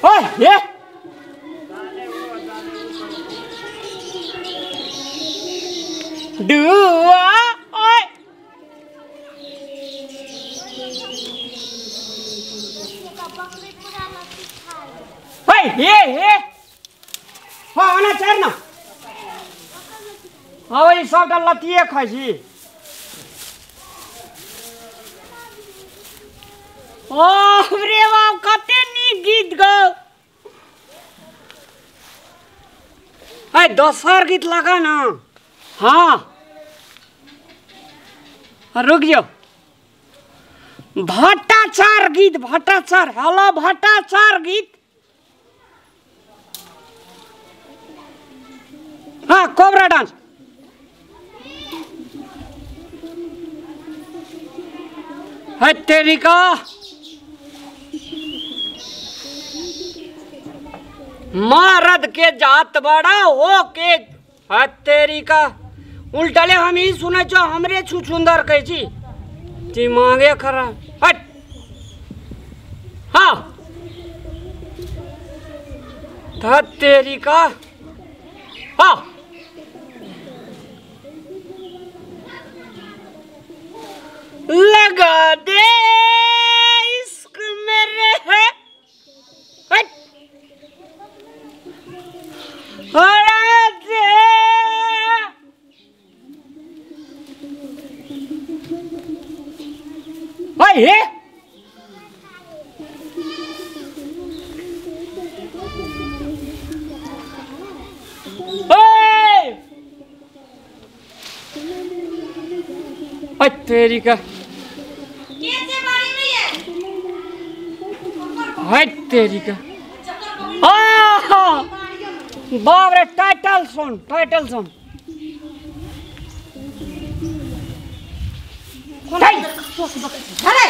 ओए ये दुआ ओए ओए ये ये हाँ आना चढ़ ना। हाँ ई सबटा लतिये खाइ छी। ओह रे बाप कते नीक गीत गौ। अरे दोसर गीत लगा ना। हाँ रुक जाओ। भट्टाचार गीत, भट्टाचार, हेलो भट्टाचार गीत। हाँ कोबरा डांस। है तेरी का मरद के जात बड़ा हो के है तेरी का उल्टले हम ही सुने छो हमरे छुछुंदर कहै छी ती मांगे खरा हट। हाँ तेरी का। हाँ लगा दे इश्क मेरे है हट दे। भाई हे ओए तेरी का है तेरी का। बाप रे टाइटल सुन, टाइटल सुन। अरे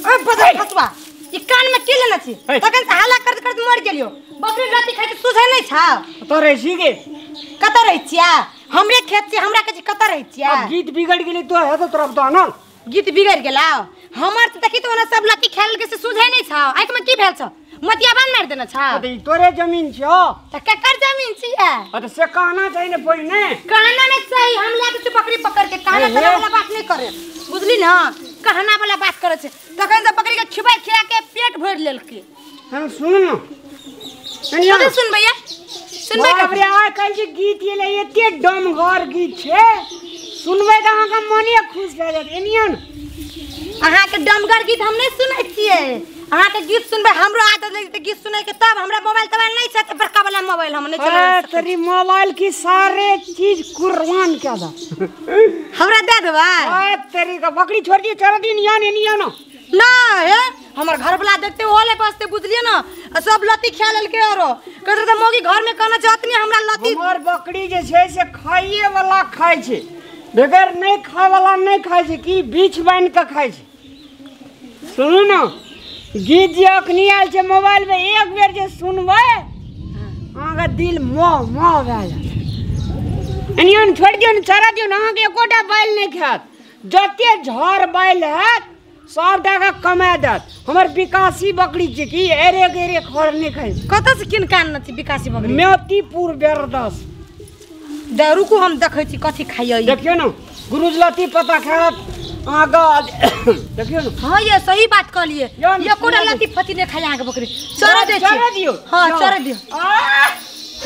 ओ बदल फसवा ई कान में की लेने छी तखन से हल्ला करत करत मर गेलियो। बकरी राति खाइ के सुझै नै छा कत रहै छी गे? कत रहै छिया? हमरे खेत छी, हमरा के कत रहै छिया? अब गीत बिगड़ गेलै तो है तो तोरा तो ना गीत बिगड़ गेला हमर त देखी तो ओना सब लत्ती खेल के से सुझै नै छा। आंख में की भेल छ? मतिया बान मार देने छा। त ई तोरे जमीन छौ त केकर जमीन छिया? त से कहना चाहिए ने पहिने। कहना नै सही, हम लाके छी बकरी पकड़ के कहना तना वाला बात नै करे बुझली ना, कहना वाला बात करे छे। तखन त बकरी के खिबाई खिया के पेट भर लेलके। हम सुन न कथी सुन भैया? सुनबै बाप रे आइ काल्हि जे गीत एलै एते डमगर गीत छै सुनबै त अहाँके मने खुश भए जायत। एनियन अहाँके डमगर गीत हम नहि सुनै छियै। अहाँके गीत सुनबै हमरो आदत लागि जेतै गीत सुनै के, तब हमरा मोबाइल तोबाइल नहि छै, बड़का वाला मोबाइल हम नहि चलाबै। तेरी मोबाइल की सारे चीज कुर्बान क्या दा हमरा दे देबै? ए तेरी का बकरी छोड़ दियो चल दिन यान एनियन ना हे हमर घर वाला देखते होले बसते बुझलिए ना सब लत्ती खा लेलके आरो कहते त मौगी घर में कहना जात नहीं हमरा लत्ती। हमर बकरी जे छै से खाइए वाला खाइ छै, बगैर नहीं खाए वाला नहीं खाइ छै, की बीछ बान्हि के खाइ छै। सुनू ना गीत जे अखनी आयल छै मोबाइल में एक बेर जे सुनबै अहाँके दिल मोह मोह भए जायत। एनियन छोड़ि दियौ ने चरा दियौ ने अहाँके एकोटा बैल नहि खायत। जते झड़ बैल हैत सबटा के कमा देत। हमर विकासी बकरी छै की एरे गेरे खर नहि खाइ छै। कतऽ से किन कान छी विकासी बकरी? मोतीपुर बेरदस। दे रुकू हम देखै छी कथी खाइए। देखियौ ने गुरुजलती पत्ता खायत अहाँके। देखियौ ने। हाँ ये सही बात कहलिए, एकोटा लत्ती फत्ती नहि खाइ अहाँके बकरी। चरा दै चरा दियौ। हाँ चरा दियौ।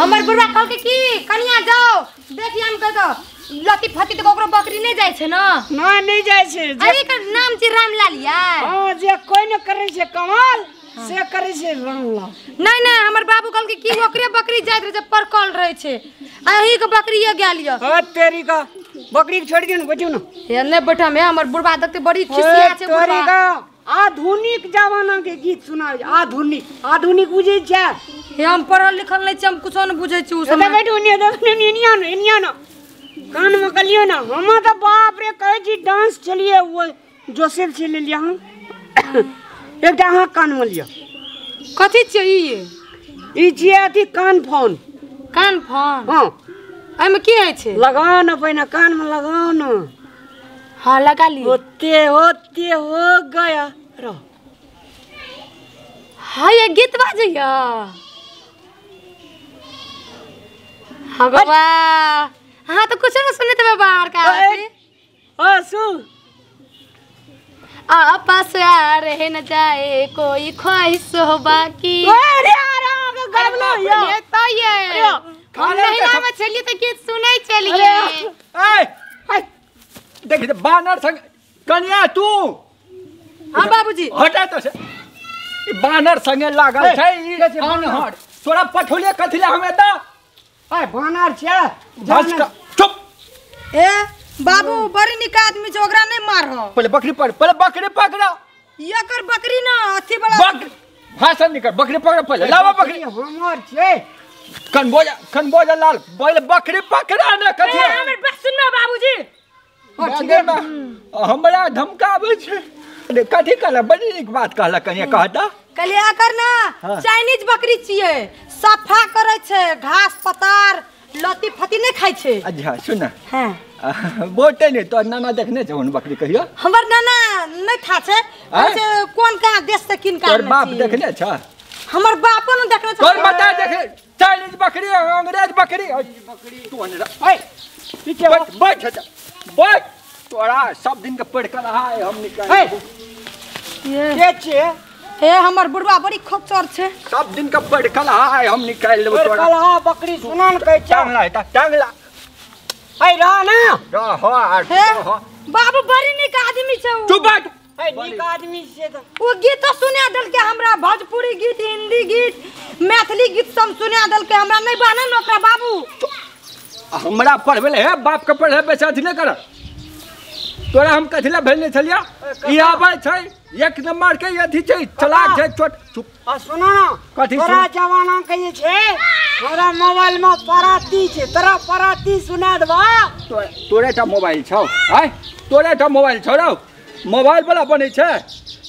हमर बुढ़वा कहलकै की कनिया जाओ देखी हम कह दो लत्ती फत्ती तऽ ओकरो बकरी नहि जाइ छै ना? ना नहि जाइ छै। अरे एकर नाम छी रामलाल यार। हाँ जे कोइ न करै छै कमाल से करै छै रामलाल। नहीं नहीं हमर बाबू कहलकै की ओकरे बकरी जाइत रहै छै परकल रहै छै अही के बकरी ये गेल ये। हां तेरी का बकरी के छोड़ दियौ ने बैठियौ ने। हे नै बैठम हे हमर बुढ़वा देखते बड़ी खिसिया छै बुढ़वा। तेरी का आधुनिक जमाना के गीत सुनाबै आधुनिक आधुनिक बुझै छै? हे हम पढ़ल लिखल नै छी, हम कुछो नै बुझै छी उ सब। बैठू ने देखने एनिया ने एनिया ने कान में कलियो ना। हम तो बाप रे कहै छी डांस चलिए वो जोसेफ से ले लिया हम एकटा अहाँ कान में लिअ। कथी छियै ई? ई छियै अथी कान फोन। कान फोन? हाँ। एहिमे की होइ छै? लगाओ ना पहिने कान में लगाओ ना। हाँ लगा लियो। होते होते हो गया रहो। हाँ ये गीत बाजैया। हाँ बाबा हाँ तो कुछ ना सुने तो बाहर का ओ सुन आपस आ रहे न जाए कोई ख्वाहिश हो बाकी। अरे अरे गड़बड़ा ये तो ये हम नहीं नाम चलिए तो गीत सुनै चलिए। ए देख बानर संग कन्या तू। हां बाबूजी हटा तो से बानर संगे लागल छै ई अनहर तोरा पठौलिए कथि ले हमे त ए बानर छै बस चुप। ए बाबू बड़ी निक आदमी छै ओकरा नहीं मारहो। पहले बकरी पकड़, पहले बकरी पकड़ा। एकर बकरी ना अथी वाला बकरी भाषण निकल बकरी पकड़ पहले लावा बकरी हमर छै कनबोजा कनबोजा लाल पहले बकरी पकड़ा ना कथि। हमर बात सुन ना बाबूजी। हां ठीक है हमरा धमकाबै छै। अरे कथि कहला बड़ी नीक बात कहला कनिया कहता कहलिए एकर ना चाइनीज बकरी छियै सफा करै छै घास पतार लती फती नहीं खाइ छै। अच्छा सुन हां बोलते नहीं तो नाना देखने छौ बकरी कहियो। हमर नाना नहीं खा छै कोन कहाँ देश से किन का तोर बाप देखने छ। हमर बापो न देखने छ। तोर बता देखे चाइनीज बकरी अंग्रेज बकरी तू अनरा ए पीछे बैठ बैठ बैठ तोरा सब दिन के पढ़ के रहा है हम निकाल के छे। हे हमर बुढ़वा बड़ी खच्चर छे सब दिन के पढ़ के रहा है हम निकाल लेबो तोरा। कलहा बकरी सुनन कहै छ टांगला हेता टांगला ए रह ना रह हो आ हो बाबू बड़ी नीक आदमी छे चुप बैठ। ए नीक आदमी छे त ओ गीत तो सुना देलके हमरा भोजपुरी गीत हिंदी गीत मैथिली गीत सब सुना देलके हमरा नहीं बाने न ओकरा बाबू। हमरा पढ़बे ले हे बाप के पढ़े बेचा अथी नहीं कर तोरा हम कथिला भेजने छलिया ई आबै छै एक नंबर के अथी छै चलाक छै छोट चुप। आ सुनो ना कथी तोरा जमाना के जे छै हमरा मोबाइल में पराती छै तोरा पराती सुना देबा। तोरे टा मोबाइल छौ आय तोरे टा मोबाइल छौ रौ मोबाइल वाला बनै छै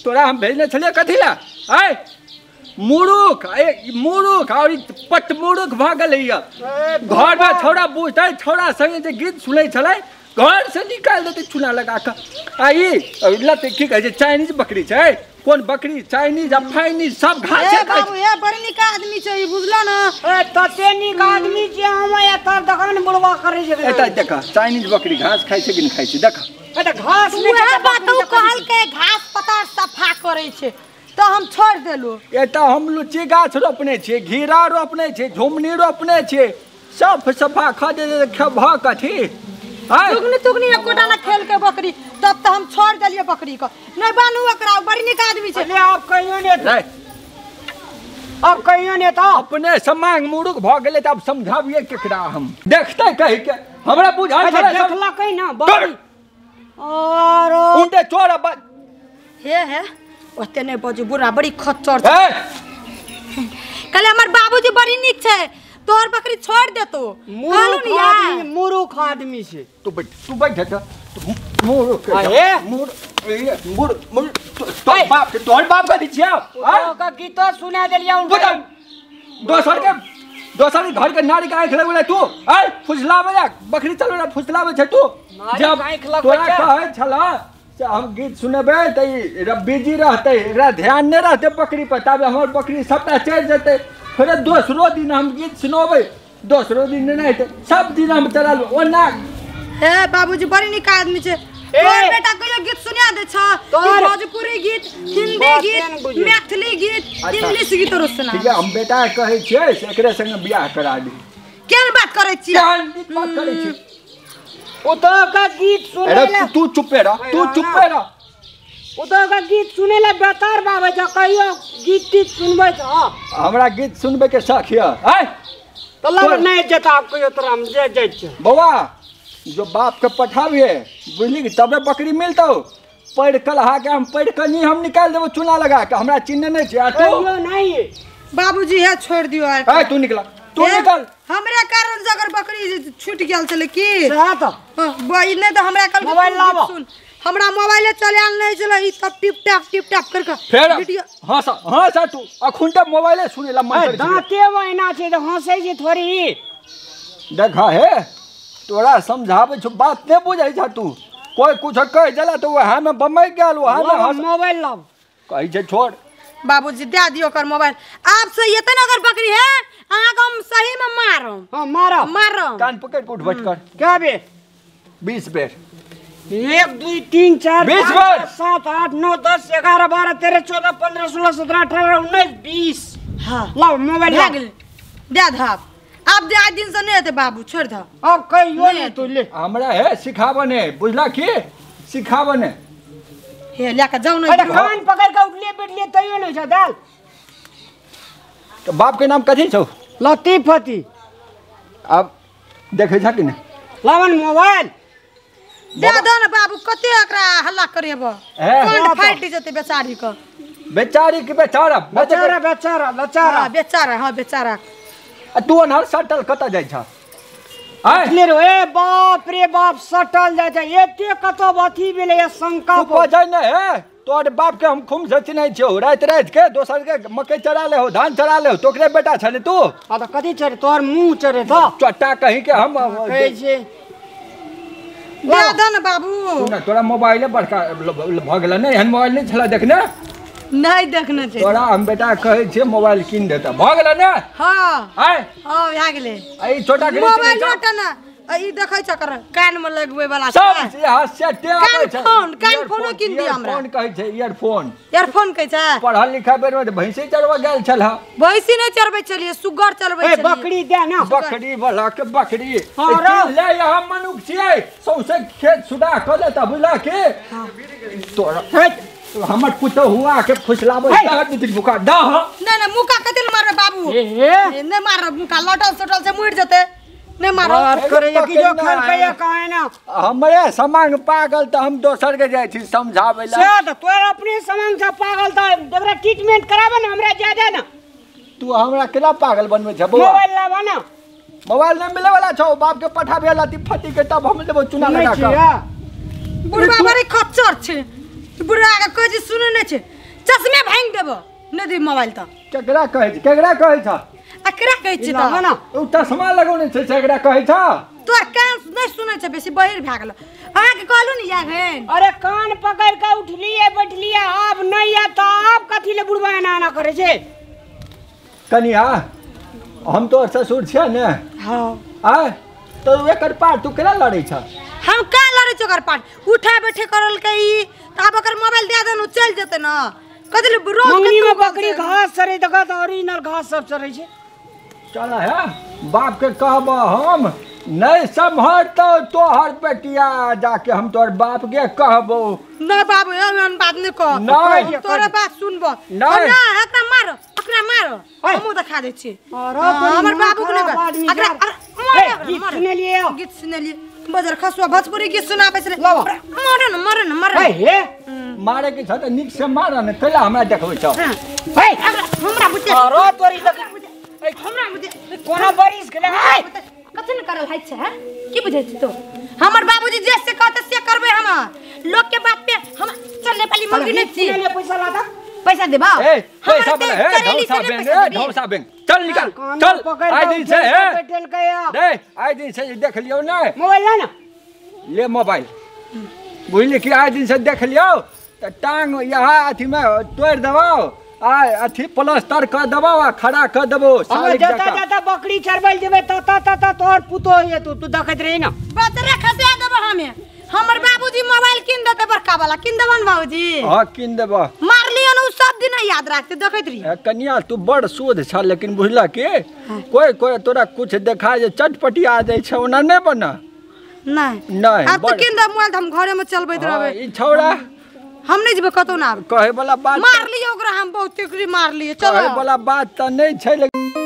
तोरा हम भेजने छलिया कथिला आय मुरुख ए मुरुख और पट मुरुख भऽ गेलैया घर में छौड़ा बुझतै छौड़ा संगे जे गीत सुनै छलै घर से निकाल देते चूना लगा के। आ ई लत की कहै छै चाइनीज बकरी छै कोन बकरी चाइनीज आ फाइनीज सब घास ए बाबू ए बड़ी नीक आदमी छै ई बुझलो ना। ए तते नीक आदमी छै हम एतऽ देखब ने बुढ़वा करै छै। एतऽ देख चाइनीज बकरी घास खाइ छै कि नहि खाइ छै देख। ए त घास नहि वएह बात उ कहलकै घास पतार सफा करै छै तो हम छोड़ देलु। एतऽ हम लुच्ची गाछ रोपने छियै घिरा रोपने छियै झुमनी रोपने छियै सब सफा खा दे खेबह कथी तुगनी तुगनी एकोटा ना खेल के बकरी तब तो हम छोड़ देलिए बकरी को नहीं बानू ओकरा बड़ी नीक आदमी छै। अरे आप कहियो ने अब कहियो ने तो अपने समांग मुरुख भ गेलै त अब समझाबिए केकरा हम देखते कहि के हमरा बुझाइ छलै देखलकै ना बकरी और उनटे चोर हे हे ओते नहीं बजू बुढ़ा बड़ी खच्चर छै। कहले हमर बाबूजी बड़ी नीक छै तोहर बकरी छोड़ देतो। मुरुख आदमी मुरुख आदमी छै तू बैठ तू बैठ जा मुरुख मुरुख मुरुख तोर बाप के तोहर बाप के छिया ओका गीत सुना देलिया उनका दोसर के घर के नारी के आंख लगबे तू आय फुसलावे जा बकरी चलो फुसलावे छै तू जब तोरा कहै छला से हम गीत सुनेबै त ई रब्बी रहतै एकरा ध्यान नहि रहतै बकरी पर तब हमर बकरी सबटा चलि जेतै फिर दोसरो दिन हम गीत सुनबै दोसरो दिन नहि हेतै सब दिन हम चला ओना। हे बाबूजी बड़ी नीक आदमी छै तोर बेटा कहियो गीत सुना दे छ भोजपुरी गीत हिंदी गीत मैथिली गीत इंग्लिश गीत रो सुना। ठीक है हम बेटा कहै छियै से एकरे संगे बियाह करा दी। केहन बात करै छियै केहन नीक बात करै छियै ओ तो का गीत सुनै अरे तू चुपे रह तू चुपे रह ओ तो का गीत सुनै ला बेतार बाबे छ कहियो गीत तीत सुनबै छ। हमरा गीत सुनबै के शौक य आय त लग नहीं जेता कहियो तोरा हम जे जाइ छै बौआ जो बाप के पठाबिए बुझली कि तबे बकरी मिलतौ पढ़ कल हा के हम पढ़ के नहीं हम निकाल देबो चूना लगा के हमरा चिन्ह नहीं छै आ तू नहीं बाबूजी है छोड़ दियो ए तू निकला तू निकल हमरे कारण जगर बकरी छूट गेल छले की सह त बई नहीं त हमरा कल मोबाइल लाबो सुन हमरा मोबाइल चले आल नहीं चले ई सब टिप टैप करके फेर वीडियो हंस हंस तू अखुन त मोबाइले सुनेला मन करे दांते वैना छै त हंसै छै थोड़ी देखा हे तोरा समझाबै छौ बात नहीं बुझै छ तू कोई कुछ कह देला तो वहाँ में बमई गेल वहाँ में मोबाइल लाब कहै छै छोड़ बाबूजी दे दियो ओकर मोबाइल आप से ये न अगर बकरी है अहाँ के हम सही में मारम। हां मारम मारम। कान पकड़ के उठ बैठ कर। क्या बे 20 बेर 1 2 3 4 20 बेर 7 8 9 10 11 12 13 14 15 16 17 18 19 20। हां लाओ मोबाइल भए गेल दे धाप अब दे आज दिन से नहीं हेतै बाबू छोड़ दह अब कहियो नहीं तू ले हमरा है सिखाब ने बुझला की सिखाब ने हे ले के जाऊ न। अरे कान पकड़ के उठलिए बैठलिए तैयो नहीं छ दाल। तो बाप के नाम कथी छौ? लतीफती। अब देखै छ कि नहीं? लावन मोबाइल दे दो न बाबू कते एकरा हल्ला करेब कान फाटि जेतै बेचारी के। बेचारी के बेचारा बेचारा बेचारा बेचारा हां बेचारा हां बेचारा। आ तू अनहर सटल कत जाइ छ? आय रे बाप रे बाप सटल जाइ छ एते कतौ अथी भेलै शंका तू बजै नै हे तोर बाप के हम खूब से चिन्है छियौ राति राति के दोसर के मकई चरा ले हो धान चरा ले हो तोकरे बेटा छले तू। हां त कथी चरे तोर मुंह चरे त चट्टा कहीं के हम कहै छी दे दो न बाबू। सुन तोरा मोबाइले बड़का भ गेल नै एहन मोबाइल नै छला देखने नहीं देखने छै तोरा हम बेटा कहै छियै मोबाइल कीन देता भ गेल ने। हां आय हां भए गेलै। ई छोटा के मोबाइल छोटा ना ई देखै छ कर कान में लगबै वाला सब यहाँ सेटे आबै छै। कान फोनो कीन दियो हमरा। ईयरफोन कहै छै ईयरफोन ईयरफोन कहै छै। पढ़ल लिखा बेर में भैंसी चरवा गेल छल। भैंसी नै चरबै छलियै सुगर चरबै छलियै। ए बकरी दे ना बकरी वाला के बकरी ले यहाँ मनुख छियै सौंसे खेत सुदा क लेता बुझला के तोरा हमर पुतहु हुआ के फुसलाबै दह मुका दह नै नै मुका कथि ले मारबै बाबू ए नै मारब मुका लटल सटल से मुड़ जेतै नै मारो बात करे कि जो खेल के काहे ना हमरे समांग पागल त हम दोसर के जाइ छी समझाबै ला से त तोर अपने समांग से पागल त एकरा ट्रीटमेंट कराबे ना हमरा ज्यादा ना तू हमरा केना पागल बनबै छ बौआ मोबाइल लावा ना मोबाइल नै मिले वाला छौ बाप के पठाबे लाती फटी के तब हम लेबो चुना लगा के। बुढ़वा बड़ी खच्चर छै बुढ़ा के कहै छी सुनै नै छै चश्मे भांगि देबो नै दी मोबाइल त। केकरा कहै छी केकरा कहै छ? एकरा कहै छी त ना उ चश्मा लगौने छै से एकरा कहै छ? तोर कान नै सुनै छै बेसी बहिर भए गेल अहाँ के कहलु नि या भेन। अरे कान पकड़ के उठलिए बैठलिए आब नै आ त आब कथि ले बुढ़वा एना एना करै छै? कनिया हम तोर ससुर छियै ने। हां आय त एकर पार तू केना लड़ै छ? हम का लड़ै छी ओकर पार उठा बैठे करलकै ई त आब ओकर मोबाइल दे देनु चलि जेतै न कथि ले रोज मंगनी में बकरी घास चरै त कत ओरिजिनल घास सब चरै छै। चल है बाप के कहब हम नहीं सम्हरतौ तोहर बेटिया जाके हम तोहर बाप के कहबो। नहीं बाबू एहन बात नहीं कह नहीं तोरे बात सुनबो ना एकरा मारो एकरा मारो हमहु देखा दै छी हमर बाबू के नहीं एकरा मारो गीत सुनलिए गीत सुनलिए बजर खसुआ भोजपुरी गीत सुनाबै छलै मारो न मारो न मारो हे मारे के छ त नीक से मार न कैला हमरा देखबै छ हे हमरा बुझे अरे तोरी देख हमरा बुझे कोनो बरिस गेलै कथि न करल है छै की बुझै छी तो हमर बाबूजी जे से कहते से करबै हम लोग के बात पे हम चल नेपाली मंगी नै छी पैसा लाता पैसा देबा ए पैसा बोले हे ढौसा बैंक ए ढौसा बैंक चल निकल चल आइ दिन से हे दे आइ दिन से देख लियौ नै मोबाइल ला ना ले मोबाइल बुझली कि आइ दिन से देख लियौ त टांग यहाँ अथी में तोड़ देबौ आ अथी प्लास्टर क देबौ आ खड़ा क देबौ साल जता जता बकरी चरबै जेबै तता तता तोहर पुतोह हेतौ तू देखैत रही ना बतरे खसा देबो हमे हमर बाबूजी मोबाइल किन देते बड़का वाला किन देबन बाबूजी। हां किन देबो मारलियो न उ सब दिन याद राखते देखैत रही। कन्या तू बड़ शोध छ लेकिन बुझला के कोई कोई तोरा कुछ देखा जे चटपटी आ जाय छै ओना नै बना नहीं नहीं अब तो किन दे मोबाइल हम घरे में चलबैत रहबै। ई छौड़ा हम नहीं जेबै कतौ ना कहे वाला बात मार लियो ओकरा हम बहुत तिकरी मार लियो चलो कहे वाला बात त नहीं छै लेकिन